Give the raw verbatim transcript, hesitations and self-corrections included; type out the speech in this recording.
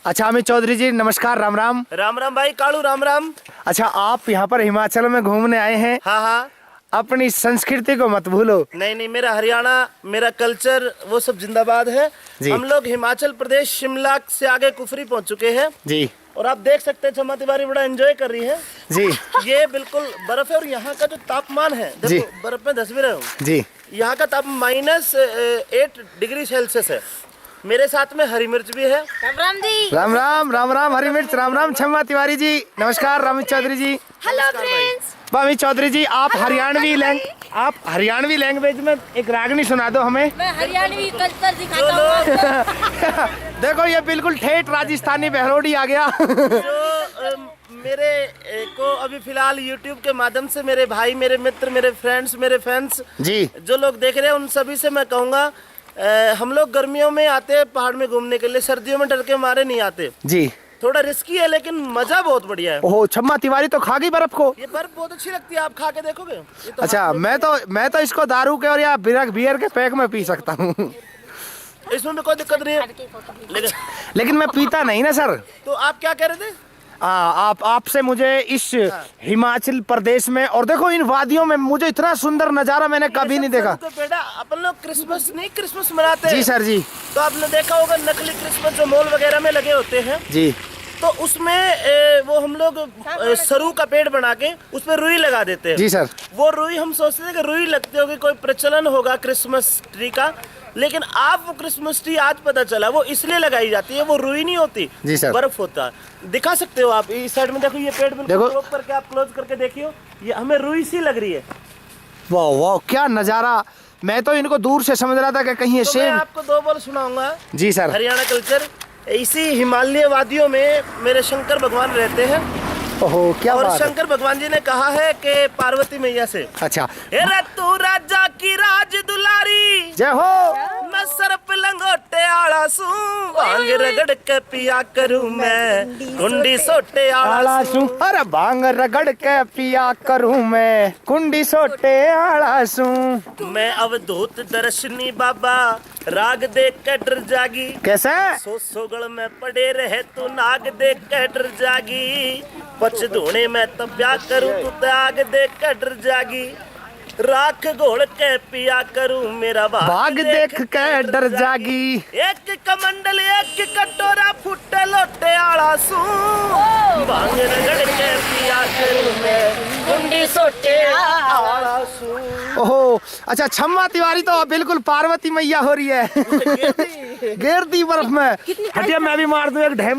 अच्छा, अमित चौधरी जी, नमस्कार, राम राम। राम राम भाई कालू, राम राम। अच्छा, आप यहाँ पर हिमाचल में घूमने आए हैं, हाँ, हाँ। अपनी संस्कृति को मत भूलो। नहीं, नहीं, मेरा हरियाणा, मेरा कल्चर, वो सब जिंदाबाद है। जी। हम लोग हिमाचल प्रदेश, शिमला से आगे कुफरी पहुंच चुके हैं। जी। और आप देख सकते हैं, छम्मा तिवारी बड़ा एंजॉय कर रही है। जी। ये बिल्कुल बर्फ है और यहाँ का जो तापमान है, देखो, जी। बर्फ में धंस भी रहे हो। जी। यहाँ का ताप माइनस एट डिग्री सेल्सियस है। मेरे साथ में हरी मिर्च भी है। राम राम जी। राम राम, राम राम हरी मिर्च, राम राम छम्मा तिवारी जी। नमस्कार रामी चौधरी जी। Hello friends. भाभी चौधरी जी, आप हेलो, हरियाणवी हेलो लैंग भाई। आप हरियाणवी लैंग्वेज में एक रागनी सुना दो हमें। मैं हरियाणवी कल्चर जो सिखाता हूँ लोग आपको। देखो, ये बिल्कुल ठेठ राजस्थानी बहरोडी आ गया। जो अम, मेरे ए, को अभी फिलहाल यूट्यूब के माध्यम से मेरे भाई, मेरे मित्र, मेरे फ्रेंड्स, मेरे फैंस, जी। जो लोग देख रहे हैं, उन सभी से मैं कहूँगा, अ, हम लोग गर्मियों में आते हैं पहाड़ में घूमने के लिए, सर्दियों में डर के मारे नहीं आते। जी। थोड़ा रिस्की है, लेकिन मजा बहुत बढ़िया है। ओहो, छम्मा तिवारी तो खा गई बर्फ को। ये बर्फ बहुत अच्छी लगती है, आप खा के देखोगे। ये तो अच्छा, हाथ में मैं तो, मैं तो इसको दारू के और या बियर, बियर के पैक में पी सकता हूँ। इसमें भी कोई दिक्कत नहीं है। लेकिन लेकिन मैं पीता नहीं ना सर। तो आप क्या कह रहे थे? आ, आप, आपसे मुझे इस हाँ। हिमाचल प्रदेश में, और देखो इन वादियों में, मुझे इतना सुंदर नजारा मैंने ये कभी सब नहीं देखा। सरू का पेड़ है, अपन लोग क्रिसमस नहीं, क्रिसमस मनाते जी हैं। सर जी। तो आपने देखा होगा नकली क्रिसमस जो मॉल वगैरह में लगे होते हैं, जी। तो उसमें ए, वो हम लोग ए, सरू का पेड़ बना के उस पर रुई लगा देते हैं। जी सर। वो रुई हम सोचते थे कि रुई लगती होगी, कोई प्रचलन होगा क्रिसमस ट्री का, लेकिन आप वो क्रिसमस ट्री आज पता चला, वो इसलिए लगाई जाती है, वो रुई नहीं होती, जी सर। बर्फ होता है। दिखा सकते हो आप इस साइड में, देखो ये पेड़ बिल्कुल देखो। क्रॉप करके आप क्लोज करके देखियो, ये हमें रुई सी लग रही है। वाह वाह, क्या नजारा। मैं तो इनको दूर से समझ रहा था कि कहीं ये तो मैं सेब आपको दो बोल सुनाऊंगा। जी सर। हरियाणा कल्चर, इसी हिमालय वादियों में मेरे शंकर भगवान रहते हैं। ओहो, क्या और बात है। शंकर भगवान जी ने कहा है कि पार्वती मैया से, अच्छा। "हे रे तू राजा की राज दुलारी, जय हो। मैं सर्प लंगोटे आला सूं, भांग रगड़ के पिया करूं मैं, कुंडी सोटे आला आला सूं।" सूं, अरे भांग रगड़ के पिया करूं मैं, कुंडी सोटे आला सूं। मैं अवधूत दर्शनी बाबा, राग देख के डर जागी। कैसे? सौ सौ गल में पड़े रहे तू, नाग देख के डर जागी। पच धूणे में तप्या करूं तू, त्याग देख के डर जागी। राख घोल के पिया करूं, मेरा भाग भाग देख देख के के डर डर जागी। जागी। एक कमंडल, एक कटोरा, फुटे लोटे आला सूं। भांग रगड़ के पिया करूं मैं, कुंडी सोटे आला सूं। ओहो, अच्छा, छम्मा तिवारी तो बिल्कुल पार्वती मैया हो रही है। गेर दी बर्फ में। कितनी हटिया, मैं भी मार दूं एक ढेम